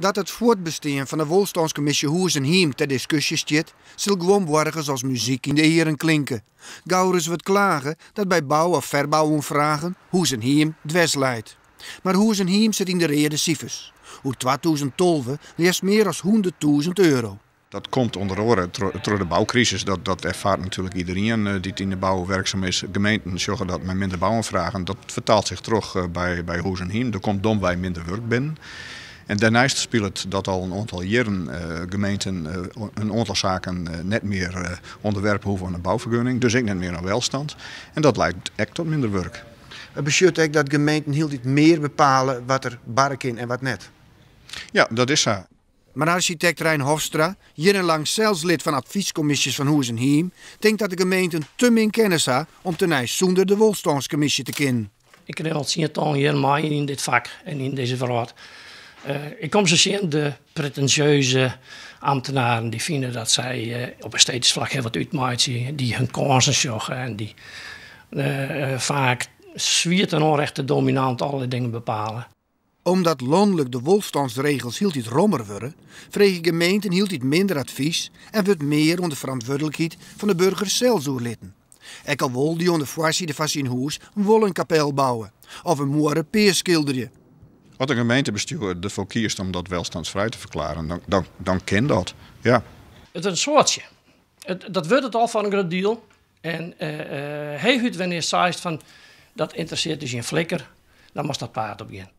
Dat it fuortbestean fan de Wolstânskommisje Hûs en Hiem ter diskusje stiet, sil guon boargers as muzyk yn de earen klinke. Gauris wurdt klage dat by bou of ferbou-oanfragen Hûs en Hiem dwers leit. Mar Hûs en Hiem sit yn de reade sifers. Oer 2012 leafst mear as 100.000 euro. Dat komt ûnder oare troch de boukrisis. Dat erfaart natuerlik iderien dy't yn de bou werksum is. Gemeenten sjogge dat mei minder bouoanfragen. Dat fertaalt sich troch by Hûs en Hiem. Der komt domwei minder wurk binnen. En dêrneist spilet dat al in oantal jierren gemeenten in oantal saken net mear ûnderwerpe hoege oan in boufergunning. Dus ek net mear oan welstand. En dat leit ek tot minder wurk. It betsjut ek dat gemeenten hieltyd mear bepale wat der barre kin en wat net. Ja, dat is sa. Mar arsjitekt Rein Hofstra, jierrenlang sels lid fan advyskommisjes fan Hûs en Hiem, tinkt dat de gemeenten te min kennis ha om tenei sûnder de wolstânskommisje te kinnen. Ik rin al tsientallen jierren mei yn dit fak en yn dizze wrâld. Ik kom se tsjin, de pretinsjeuze ambtenaren die fine dat sy op estetysk flak hiel wat útmeitsje, dy't hun kânsen sjogge en dy't faak swier ten ûnrechte dominant alle dingen bepale. Omdat lanlik de wolstânsregels hieltyd rommer wurde, freegje gemeenten hieltyd minder advys en wurdt mear oan de ferantwurdlikheid fan de burger sels oerlitten. Ek al wol dy oan de foarside fan syn hûs wol in kapel bouwe of in muorre pears skilderje. As in gemeentebestjoer derfoar kiest om dat welstandsfrij te ferklearjen, dan kin dat, ja. It is in soartsje. Dat wurdt it al foar in grut diel. En heechút wannear'tst seist fan dat ynteressearret ús gjin flikker, dan moatst dat paad op gean.